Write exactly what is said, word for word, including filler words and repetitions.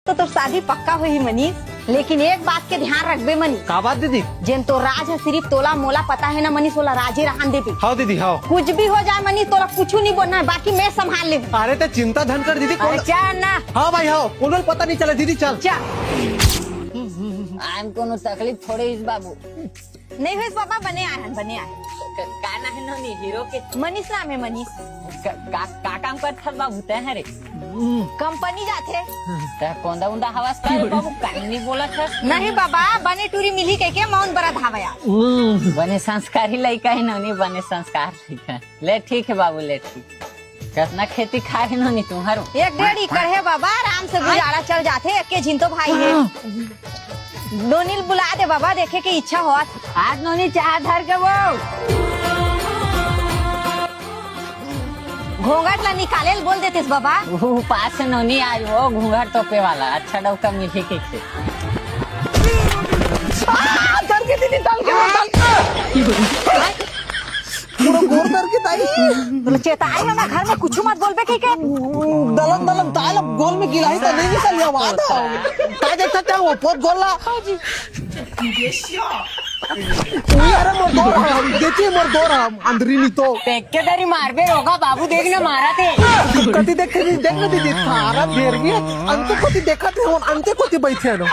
तो तोर शादी पक्का होही मनीष, लेकिन एक बात के ध्यान रखबे मनीष। का बात दीदी? जेन तो राज है सिर्फ तोला मोला पता है ना मनीष, ओला राजे रहन देबे। हाँ दीदी, हाँ। कुछ भी हो जाए मनीष, तोला कुछ नहीं बोलना है, बाकी मैं संभाल ले। अरे ते चिंता धन कर दीदी, कौन अच्छा ना। हाँ भाई, हाँ, कोनो पता नहीं चले दीदी, चल। चल। आन कोनो तकलीफ थोड़े इस बाबू। नहीं होइस बाबा, बने आए हन, बने आए। क-, का नाम है नोनी हीरो के? मनीष नाम है, मनीष। क-, का, का काम करत हस बाबू तैं हरे? कंपनी जाथे। तैं कोंदा उंदा हवस का रे बाबू, काहे नहीं बोलत हस? नहीं बाबा, बने टूरी मिली कह के मौन बरत हवया। बने संस्कारी लइका है नोनी, बने संस्कार लइका। ले ठीक है बाबू, ले ठीक। कतना खेती खाए हे नोनी तुम्हारो? एक डेढ़ एकड़ हे बाबा, आराम से गुजारा चल जाथे, एक के झिन तो भाई हे। नोनी ल बुला दे बाबा, देखे के इच्छा होत। आज नोनी चाह धर के वो। घोंघट ला निकाले ल बोल देतेस बाबा। वो पास से नोनी आज वो घूंघट तोपे वाला, अच्छा डौका मिली के खे। आ, धर के दीदी, डाल के, डाल के। पूरा गोर करके दाई। बोले, "चेताई है ना, घर में कुछ मत बोलबे कह के।" दलन दलन ताल अब गोल में गिलाई तो नहीं निकल गया, वाह तो। का देखता क्या वो पोत गोला? उई, अरे मोर दोर हम, देखिए मोर दोर हम, अंदरी नहीं तो। देख के दरी मारबे रोगा बाबू, देख ना मारा थे। कति देख के देख ना दीदी, थारा भेर भी है। अंत कति देखा थे, उन अंत कति बैठे नो।